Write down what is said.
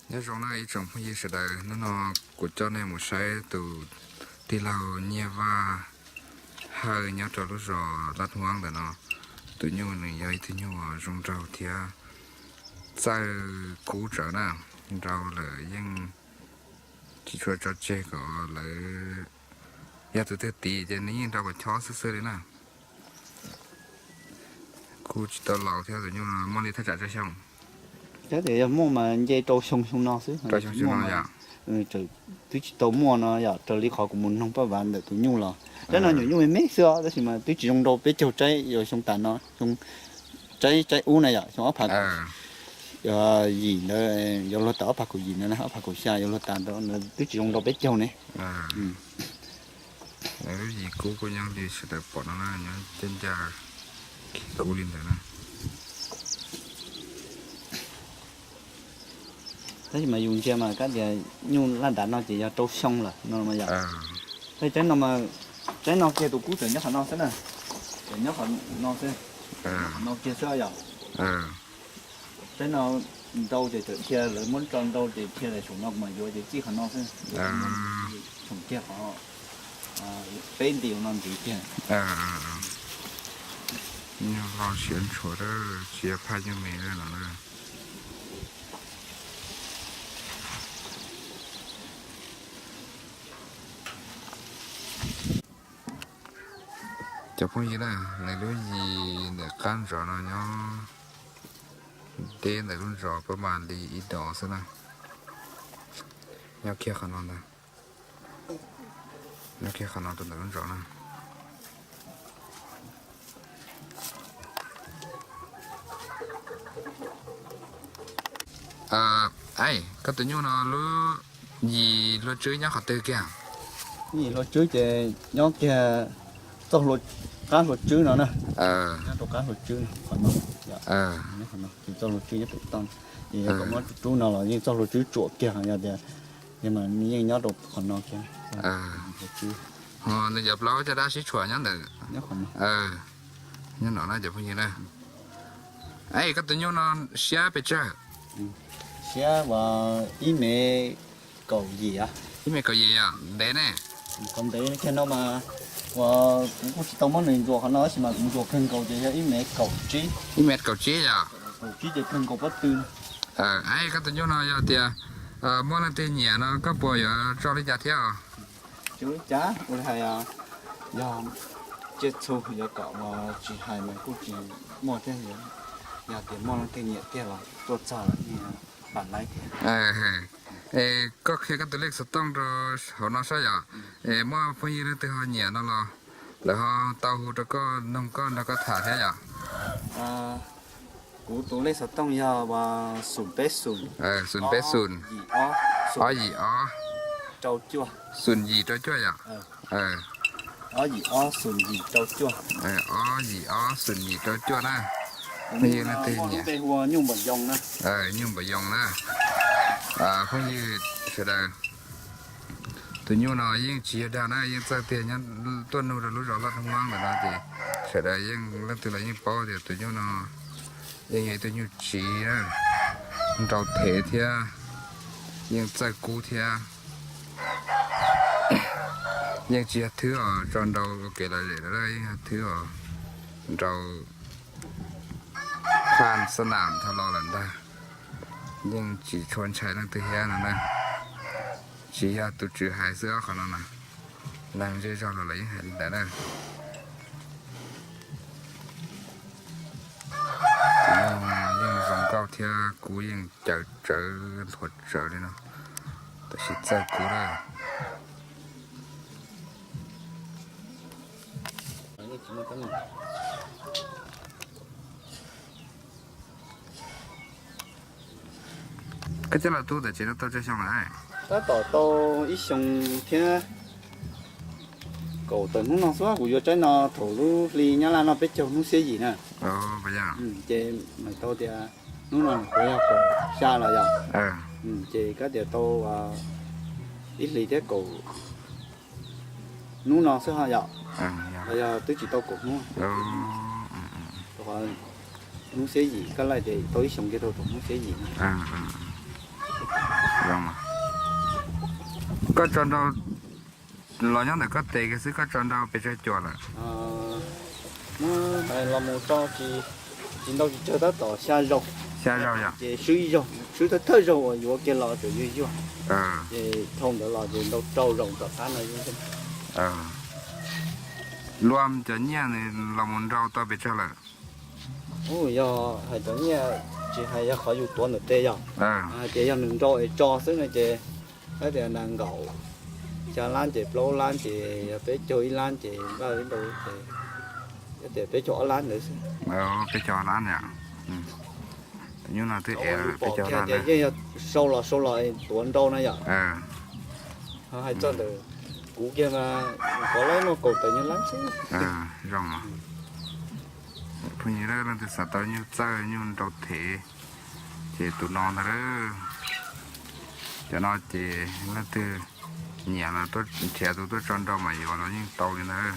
Nyob zoo na ib tsoom phooj ywg sawv daws, hnub no kuv coj nej mus saib tus tij laug Nyiaj Vaj Hawj nyob rau lub zos Laj Huab ntawm no. Tus nyuj nws yog ib tug nyuj zoo nraug thiab txawj kub tsawv na, nrau lawm yeej tsis tshua tso tseg kom lawv, yog tus twg tiv ces nws yeej nrau kom chob xwb xwb li na. Kuj tsis tau laus thiab, tus nyuj no muaj li thaj tsam tsawg xyoo? Yog muaj mas nce rau xyoo xyoo no xwb. Rau xyoo xyoo no yom. Twb tsis tau muaj no yom, raws li qhov kuv mus noog Paj Vav ntawm tus nyuj los. Tsaib no nyuam nyuj me me xwb os, tab sis mas twb tsis zoo nrau peb caug tsaib, yuav xyoo tas no, tsaib, tsaib ub na yom, xyoo ob phav yim ntawd, yuav luag tas ob phav kaum yim ntawd na, ob phav kaum xya yuav luag tas ntawd, twb tsis zoo nrau peb caug ne. Lub yim kub kuj nyob li sawv daws pom no na, nyob ncaj ncaj kub li ntawd na. Tab sis mas yus ntsia mas kab tias nyuj laj dav no ces yog rau xyoo lawm no mas yom. Tsaib no, tsaib no kiag tus kub tseem nyob qhov no xwb na, tseem nyob qhov no xwb, qhov no kiag xwb yom. Tsaib no nrau ces txawm dhia, lawv muab tso nrau ces dhia lawm saum no mas yuav ces txij qhov no xwb, tshoom kiag qhov peb nti no ntxiv kiag. Nyuj hlob siav ntshua, tsis yog phaj nyuj me no na. Cov phooj ywg na, nws lub yim ntawm qab ntsos no nyob deb ntawm lub ntsos pab mas li ib dos xwb na. Nyob kiag qhov no ntag. Nyob kiag qhov no rau ntawm lub ntsos na. Aib, koj tus nyuj no lub yim hlua tswb nyob qhov twg kiag? Yim hlua tswb ces nyob kiag txoj qab hlua tswb no na. Nyob rau qab hlua tswb no, qhov no. Txoj hlua tswb nyob pem toj, es yog kom muab rub no los yeej txoj hlua tswb tsuam kiag, yog tias, yog mas yeej nyob rau qhov no kiag. Ho nws cov plaub caj dab sib tshuam nyob ntawm, nyob no na cov phooj ywg na. Aib, koj tus nyuj no siab pes tsawg? Siab uas ib mev kaum yim. Ib mev kaum yim yom, ntev ne. Qhov ntev kiag no mas uas kuv kuj tsis tau muab nws ntsuas qhov no tab sis mas kuv ntsuas kawg nkaus ces yog ib mev kaum tsib. Ib mev kaum tsib yom. Kaum tsib ces kawg nkaus pob tw. Aib, koj tus nyuj no yog tias muaj leej twg nyiam no koj puas yuav tso li cas thiab os? Tsis ua li cas, ua li hais yog tsiaj txhu yuav kom los tsis hais mas kuj tsis muaj thiab, yog tias muaj leej twg nyiam tiag los tuaj txog lawm yeej pam laib thiab. Es koj qhia koj tus lej xov tooj rau hauv no saib yom, es muaj phooj ywg leej twg ho nyiam no los lawv ho tau hu rau koj, noog koj, nrog koj tham thiab yom. Kuv tus lej xov tooj yog xum peb xum, xum peb xum, ob yim ob, rau cuaj, xum yim rau cuaj yom. Ob yim ob xum yim rau cuaj. Ob yim ob xum yim rau cuaj na. Phooj ywg leej twg nyiam, nyuj npam yoo na. Phooj ywg sawv daws, tus nyuj no yeej tsis yog dag na, yeej txawj tiag, nyob tuaj nug rau lub zos Laj Huab ntawm no ces sawv daws yeej leej twg los yeej paub tias tus nyuj no yeej yog ib tug nyuj tsiv na, nrau thev thiab, yeej txawj kub thiab. Yeej tsis yog thwb os, tso nrau ua kev lom zem lawm, yeej yog thwb os, nrau phaj xab nam tau los lawm ntag. Yeej tsis tshua ntshai leej twg thiab no na. Tsis yog tus tswv hais xwb os, qhov no na, neeg zej zog los lawv yeej hais li ntawd na. Tus nyuj yeej zoo nkauj thiab kub yeej caws tsawv nthuav tsawv li no, tab sis txawj kub lawm. Koj coj los tu tom tsev no tau tsawg xyoo lawm? Tab tom tau ib xyoo thiab kaum tawm hnub no xwb, kuv yuav tsaib no thaum lub hli Nyab Laj noj peb caug hnub xiab yim na. Ces mam tau tias hnub no kuv yog kaum xya los yog, ces kab tias tau ib hlis thiab kaum hnub no xwb ho yom. Los yog twb tsis tau kaum hnub. Hnub xiab yim, kab laij ces tau ib xyoo kiag rau thaum hnub xiab yim na. Zoo mas. Koj tso nrau los nyob ntawm koj tes kiag xwb, koj tso nrau pes tsawg cuam lawm? Muab los mus rau tsis, tsis ntau tsis tsawg, tab tom xya zaug. Xya zaug yom? Ces swb ib zaug, swb thawj thawj zaug uas yuav kiag los tseem yuag yuag. Ces dhau ntawd los ces ntau rau zaus tom qab no. Luag cov nyiaj nws los mus nrau tau pes tsawg lawm? Yog hais cov nyiaj, tsis hais yog qhov yus tuav ntawm tes yog, hais tias yog nws nrau es tso xwb no ces, hais tias nees nkaum xya lab ces plaub lab ces yog peb caug ib lab ces npaj ib nrau ces, hais tias peb caug ob lab ntawd xwb. Peb caug ob lab na. Nyuj no twb ev peb caug ob lab na. Yeej yog sau los sau los tuav nrau na yom. Hais txog ntawm kuv kiag mas kuv laib muaj kaum tawm nyuag lab xwb. Zoo. Phooj ywg, leej twg xav tau nyuj txawj nyuj nrau thev ces tus no ntag. Cov no ces leej twg nyiam los tuaj nrhiav tus tuaj tso nrau mas yuav los yeej tau li ntag.